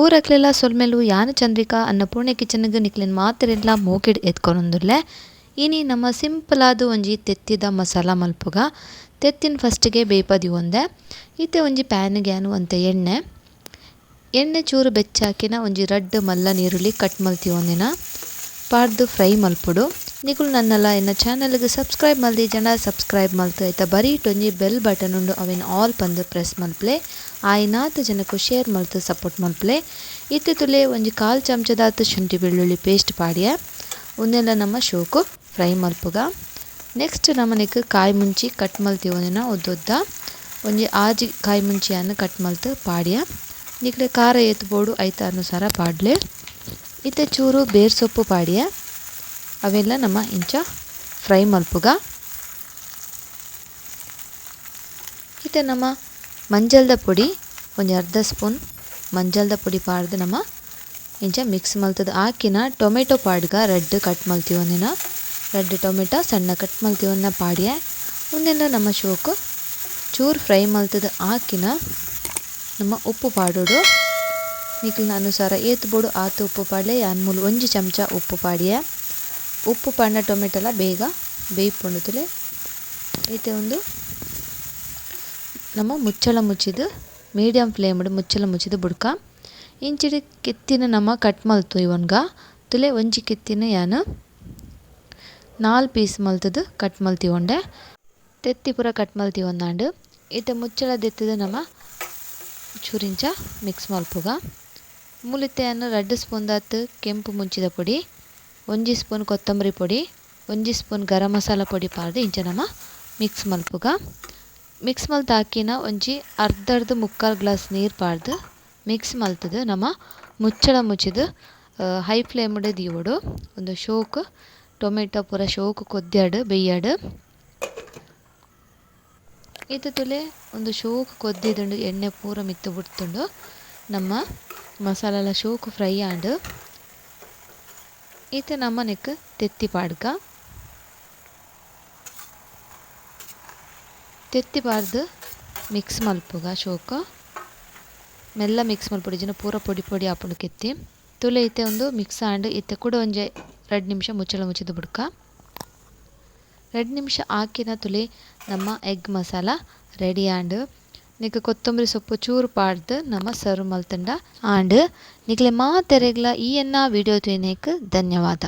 ಪೂರಕ್ಲೆಲ ಸೊಲ್ಮೆಲು ಯಾನ್ ಚಂದ್ರಿಕಾ ಅನ್ನಪೂರ್ಣೆ ಕಿಚನ್ ಗ್ ನಿಕ್ಲೆನ್ ಮಾತೆರೆನ್ಲ ಮೋಕೆಡ್ ಎದ್ಕೊನೊಂದುಲ್ಲೆ. ಇನಿ ನಮ ಸಿಂಪಲ್ ಆದ್ ಒಂಜಿ ತೆತ್ತಿದ ಮಸಾಲ ಮಲ್ಪುಗ. ತೆತ್ತಿನ್ ಫಸ್ಟ್ ಗೆ ಬೇಯ್ಪದಿಯೊಂದೆ. ಇತ್ತೆ ಒಂಜಿ ಪ್ಯಾನ್ ಗ್ ಯಾನ್ ಒಂತೆ ಎಣ್ಣೆ. ಎಣ್ಣೆ ಚೂರು ಬೆಚ್ಚಾಕಿನ ಒಂಜಿ ರಡ್ಡ್ ಮಲ್ಲ ನೀರುಳ್ಳಿ ಕಟ್ ಮಲ್ತಿಯೊಂದಿನ ಪಾಡ್ದ್ ಫ್ರೈ ಮಲ್ಪೊಡು. ನಿಕುಲು ನನ್ನಲ ಎನ್ನ ಚಾನೆಲ್ ಗ್ ಸಬ್ಸ್ಕ್ರೈಬ್ ಮಲ್ದಿಜಂಡ ಸಬ್ಸ್ಕ್ರೈಬ್ ಮಲ್ತ್ ಐತ ಬರಿಟ್ ಒಂಜಿ ಬೆಲ್ ಬಟನ್ ಉಂಡು ಅವೆನ್ ಆಲ್ ಪಂದ್ ಪ್ರೆಸ್ ಮಲ್ಪುಲೆ. ಆಯಿನಾತ್ ಜನಕ್ ಶೇರ್ ಮಲ್ತ್ ಸಪೋರ್ಟ್ ಮಲ್ಪುಲೆ. ಇತ್ತೆ ತುಲೆ ಒಂಜಿ ಕಾಲ್ ಚಮಚದಾತ್ ಶುಂಠಿ ಬೆಳ್ಳುಳ್ಳಿ ಪೇಸ್ಟ್ ಪಾಡ್ಯ. ಉಂದೆನ್ಲ ನಮ್ಮ ಶೋಕು ಫ್ರೈ ಮಲ್ಪುಗ. ನೆಕ್ಸ್ಟ್ ನಮನೆಕ್ ಕಾಯಿ ಮುಂಚಿ ಕಟ್ ಮಲ್ತಿವೊಂದಿನ ಉದ್ದುದ್ದ ಒಂಜಿ ಆಜಿ ಕಾಯಿ ಮುಂಚಿಯನ್ನು ಕಟ್ ಮಲ್ತ್ ಪಾಡ್ಯ. ನಿಕ್ಲೆ ಖಾರ ಏತ್ ಬೋಡು ಐತ ಅನುಸಾರ ಪಾಡ್ಲೆ. ಇತ್ತೆ ಚೂರು ಬೇರ್ ಸೊಪ್ಪು ಪಾಡ್ಯ. ಅವೆಲ್ಲ ನಮ್ಮ ಇಂಚ ಫ್ರೈ ಮಲ್ಪುಗ. ಇತ್ತೆ ನಮ್ಮ ಮಂಜಲ್ದ ಪೊಡಿ ಒಂಜಿ ಅರ್ಧ ಸ್ಪೂನ್ ಮಂಜಲ್ದ ಪೊಡಿ ಪಾಡ್ದು ನಮ್ಮ ಇಂಚ ಮಿಕ್ಸ್ ಮಲ್ತದ ಆಕಿನ ಟೊಮೆಟೊ ಪಾಡ್ಗ ರಡ್ಡ್ ಕಟ್ ಮಲ್ತಿವೊಂದಿನ ರಡ್ಡ್ ಟೊಮೆಟೊ ಸಣ್ಣ ಕಟ್ ಮಲ್ತಿವೊಂದಿನ ಪಾಡ್ಯ. ಉಂದೆಲ್ಲ ನಮ್ಮ ಶೋಕು ಚೂರು ಫ್ರೈ ಮಲ್ತದ ಆಕಿನ ನಮ್ಮ ಉಪ್ಪು ಪಾಡೋಡು. ನಿಕ್ಲೆನ ಅನುಸಾರ ಏತ್ ಬೋಡು ಆತ್ ಉಪ್ಪು ಪಾಡ್ಲೆ. ಯಾನ್ ಮೂಲು ಒಂಜಿ ಚಮಚ ಉಪ್ಪು ಪಾಡ್ಯ. ಉಪ್ಪು ಪಾಡ್ನ ಟೊಮೆಟೊಲ ಬೇಗ ಬೇಯ್ಪುಂಡು ತುಲೆ. ಇತ್ತೆ ಉಂದು ನಮ್ಮ ಮುಚ್ಚಳ ಮುಚ್ಚಿದ್ ಮೀಡಿಯಂ ಫ್ಲೇಮ್ ಮುಚ್ಚಳ ಮುಚ್ಚಿದ್ ಬುಡ್ಕ. ಇಂಚಿಡ್ ಕೆತ್ತಿನ ನಮ್ಮ ಕಟ್ ಮಲ್ತು ಇವನ್ಗ ತುಲೆ ಒಂಜಿ ಕೆತ್ತಿನ ಯಾನ್ 4 ಪೀಸ್ ಮಲ್ತದ್ ಕಟ್ ಮಲ್ತಿವೊಂಡೆ. ತೆತ್ತಿ ಪೂರ ಕಟ್ ಮಲ್ತಿವೊಂದಾಂಡ್. ಇತ್ತೆ ಮುಚ್ಚಳ ದೆತ್ತದ್ ನಮ್ಮ ಚೂರಿಂಚ ಮಿಕ್ಸ್ ಮಲ್ಪುಗ. ಮೂಲಿತ್ತೆ ಯಾನ್ 2 ಸ್ಪೂನ್ ದಾತ್ ಕೆಂಪು ಮುಂಚಿದ ಪೊಡಿ, ಒಂಜಿ ಸ್ಪೂನ್ ಕೊತ್ತಂಬರಿ ಪೊಡಿ, ಒಂಜಿ ಸ್ಪೂನ್ ಗರಂ ಮಸಾಲ ಪೊಡಿ ಪಾಡ್ದು ಇಂಚ ನಮ ಮಿಕ್ಸ್ ಮಲ್ಪುಗ. ಮಿಕ್ಸ್ ಮಲ್ತ್ ಹಾಕಿನ ಒಂಜಿ ಅರ್ಧರ್ದ್ ಮುಕ್ಕಾಲ್ ಗ್ಲಾಸ್ ನೀರ್ ಪಾಡ್ದು ಮಿಕ್ಸ್ ಮಲ್ತದ್ ನಮ ಮುಚ್ಚಳ ಮುಚ್ಚಿದ್ ಹೈ ಫ್ಲೇಮ್ ದೀವೊಡು. ಒಂದು ಶೋಕ್ ಟೊಮೆಟೊ ಪೂರ ಶೋಕ್ ಕೊದ್ಯಾಡ್ ಬೇಯ್ಯಾಡ್. ಇತ್ತೆ ತುಲೆ ಒಂದು ಶೋಕ್ ಕೊದ್ದಿದುಂಡು ಎಣ್ಣೆ ಪೂರ ಮಿತ್ತ್ ಬುಡ್ತುಂಡು. ನಮ್ಮ ಮಸಾಲೆಲ ಶೋಕ್ ಫ್ರೈ ಆಂಡ್. ಇತ್ತೆ ನಮ್ಮ ನೆಕ್ ತೆತ್ತಿ ಪಾಡ್ಗ. ತೆತ್ತಿ ಪಾಡ್ದು ಮಿಕ್ಸ್ ಮಲ್ಪುಗ ಶೋಕ್. ಮೆಲ್ಲ ಮಿಕ್ಸ್ ಮಲ್ಪೊಡು ಇಜ್ಜಿಂಡ ಪೂರ ಪೊಡಿ ಪೊಡಿ ಆಪುಂಡು ಕೆತ್ತಿ. ತುಲೆ ಇತ್ತೆ ಒಂದು ಮಿಕ್ಸ್ ಆಂಡ್. ಇತ್ತೆ ಕೂಡ ಒಂಜಿ 2 ನಿಮಿಷ ಮುಚ್ಚಳ ಮುಚ್ಚಿದ್ ಬುಡ್ಕ. 2 ನಿಮಿಷ ಆಕಿನ ತುಲೆ ನಮ್ಮ ಎಗ್ ಮಸಾಲ ರೆಡಿ ಆಂಡ್. ನಿಕ್ ಕೊತ್ತಂಬರಿ ಸೊಪ್ಪು ಚೂರು ಪಾಡ್ದು ನಮ ಸರ್ವ್ ಮಲ್ತಂಡ ಆಂಡ್. ನಿಕ್ಲೆ ಮಾತೆರೆಗ್ಲ ಈ ಎನ್ನ ವಿಡಿಯೋ ತೂಯಿನೇಕ್ ಧನ್ಯವಾದ.